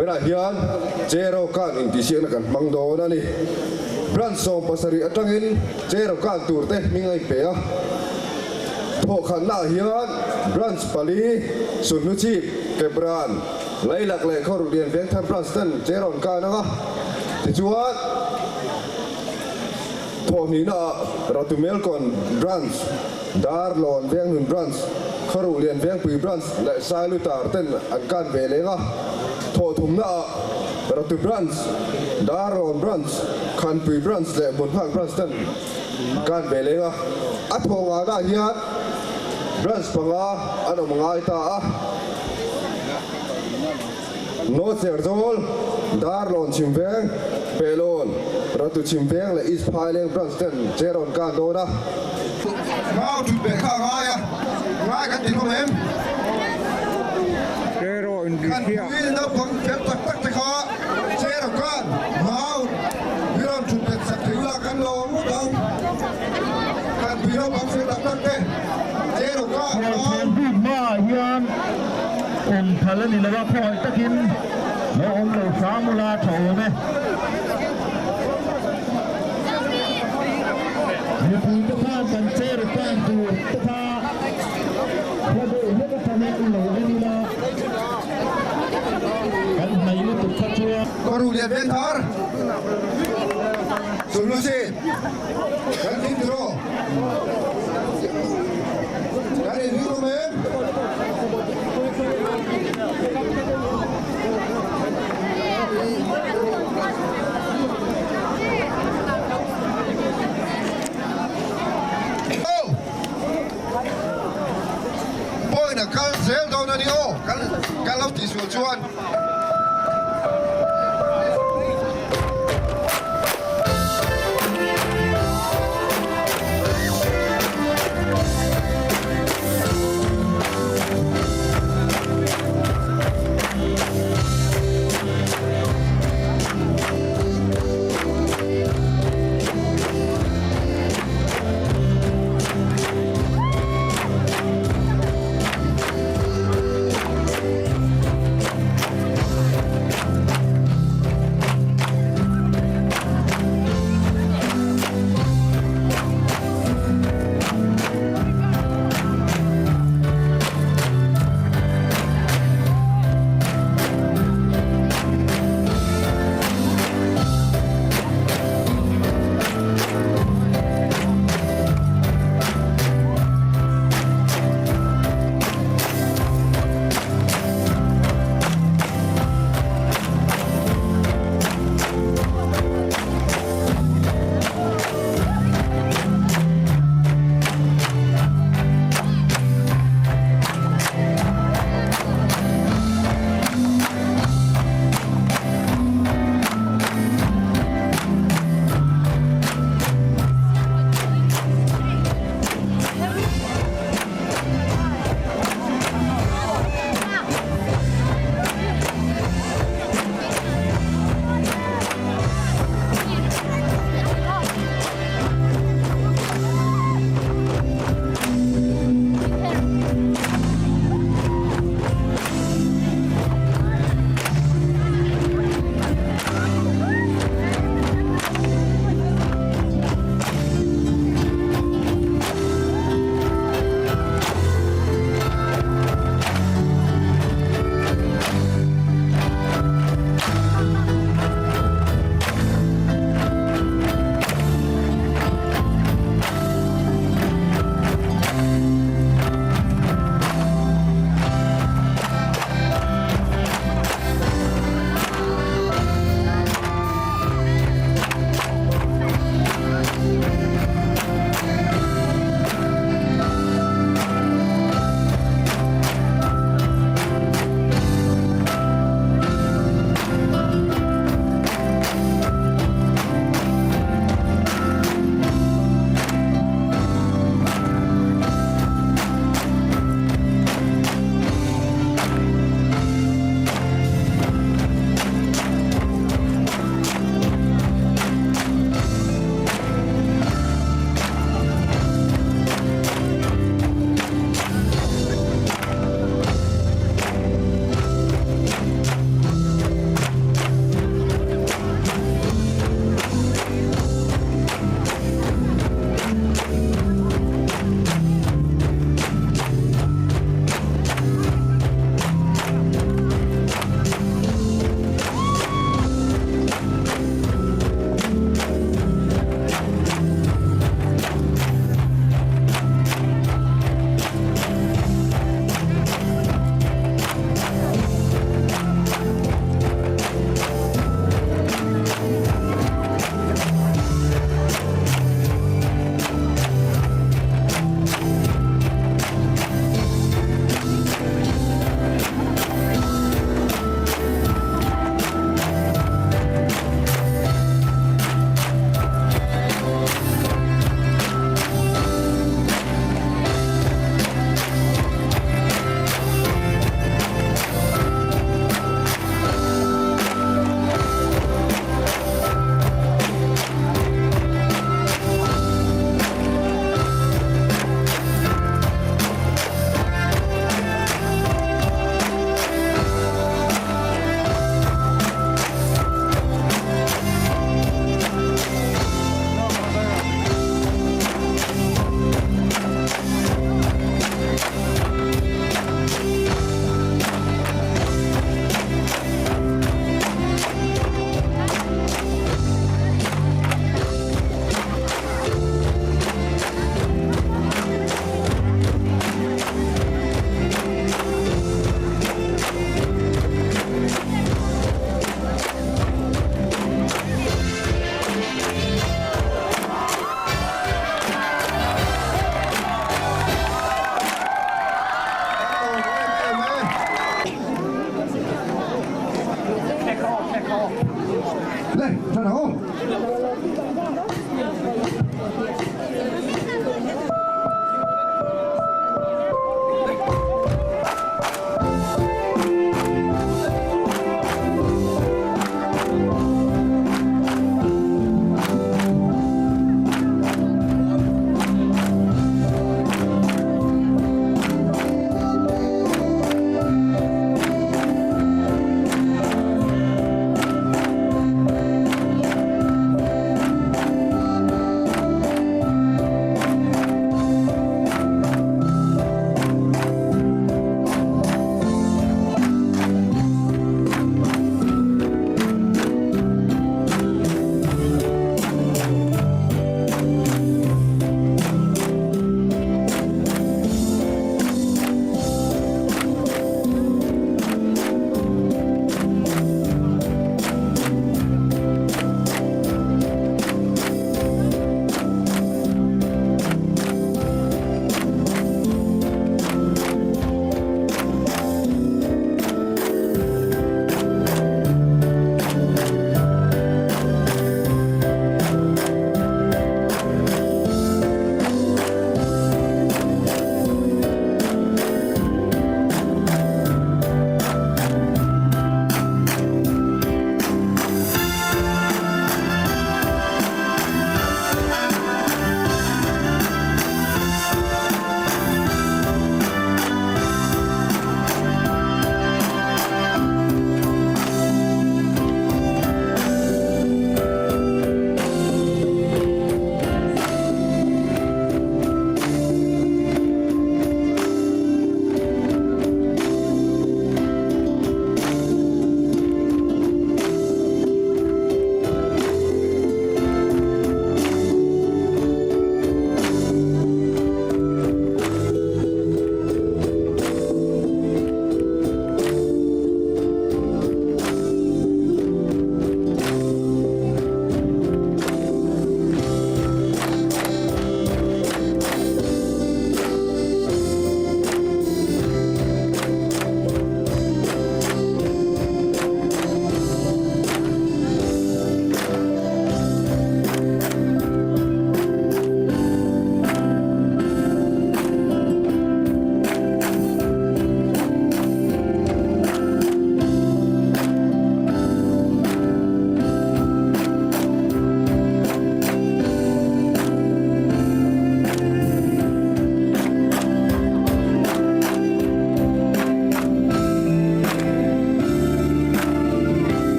Vawiinah hian Cheraw kan intihsiakna kan hmang dawn a ni. Branch 70 atangin Cheraw kan turte hming a inpe a. Thawhkhatnaah hian Branch pali, Sulhnu Chhip, Kepran, Lailak leh Khawruk Lian Vengthar Branch ten Cheraw an kan ang a. Tichuan, Thawhhnihnaah Ratumelkawn Branch, Darlawn Venghlun Branch, Kharuh Lian Vengpui Branch leh Sailutar ten an kan ve leng a. Thawhthumnaah Ratu Branch, Darlawn Branch, Khanpui Branch leh Hmunhak Branch ten an kan ve leng a. A thawh nganah hian Branch panga an awm ngai ta a. North Serzawl, Darlawn Chhimveng, Pelawn, Ratu Chhimveng leh East Phaileng Branch ten chair rawn kan dawn a. Mau thut beh kha a ngai a, ngai kan ti hlawm em? Kan pui naupang fel tak tak te kha chair rawn kan, mau hi rawn thut bet sak thei ula kan lo awm ngawt ang. Kan pui naupang fel tak tak te chair rawn kan, mau. Awm phal a ni lo a, khawngaih takin lo awm lo hram ula tha awm e. Mipuite khan kan chair tan tur te kha hla deuh hlek atangin lo en ila, kan hnaih lutuk kha chuan. Ka ruh lian vel thar Sulhnu chin kan tling tiraw? Kan inring hlawm em? Aw! Point a kal zel dawn a ni aw, kan lo tihsual chuan.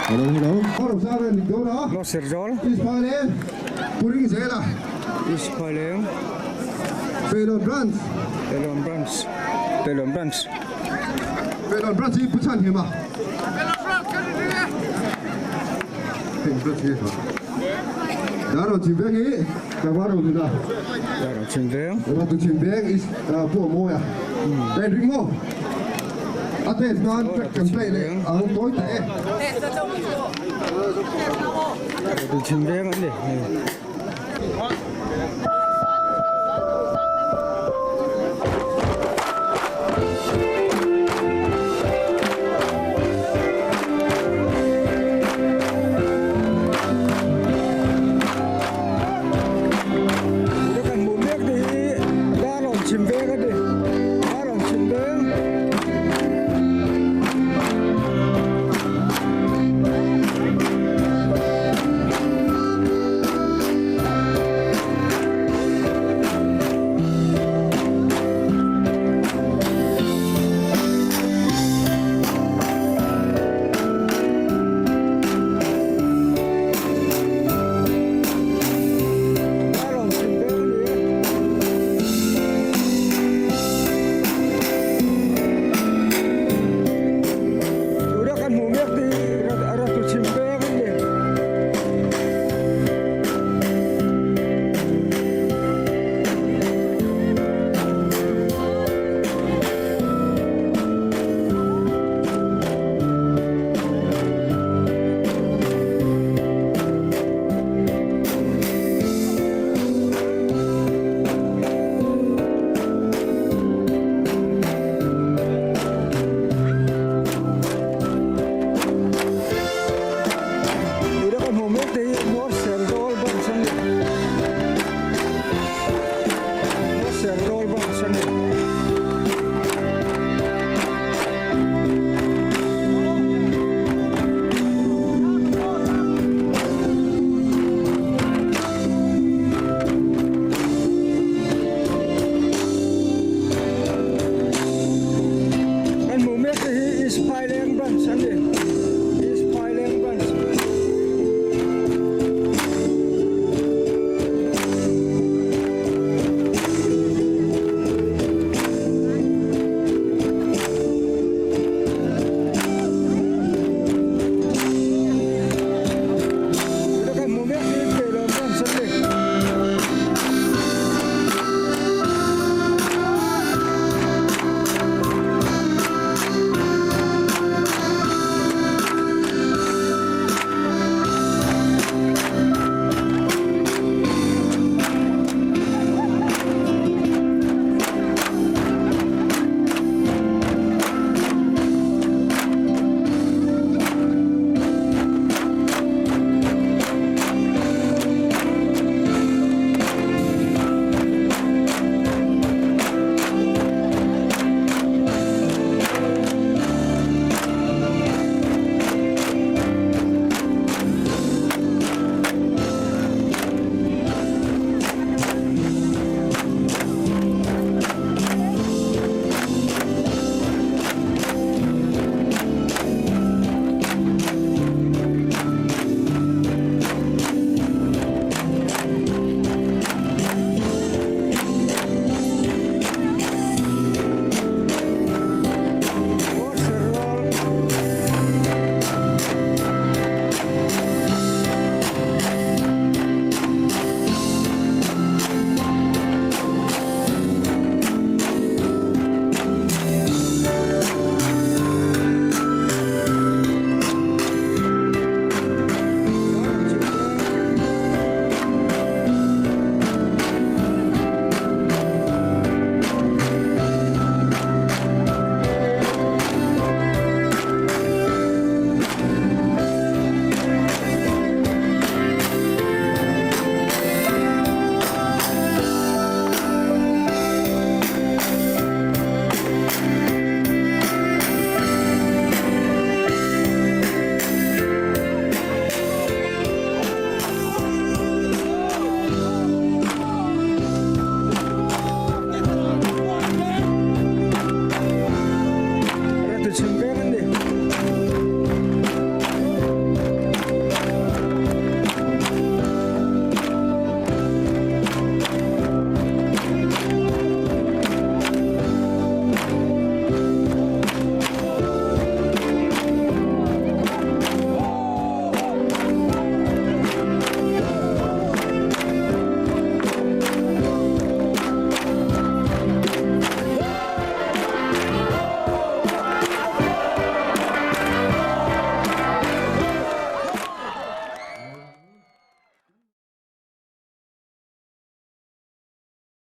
Hello, hello. Lawserzawl. East Phaileng. Pelon Branch. Pelon Branch. Pelon Branch. Pelon Branch hi pu chhan him a. Heng branch hi ha. Daro Chimveng hi tlangval ro nuna. Daro Chimveng. Ratu Chimveng is pu a mawi a. Pen ring maw? A test nan track kan play leh ang tawi ta e. Ratu Chimveng an ni.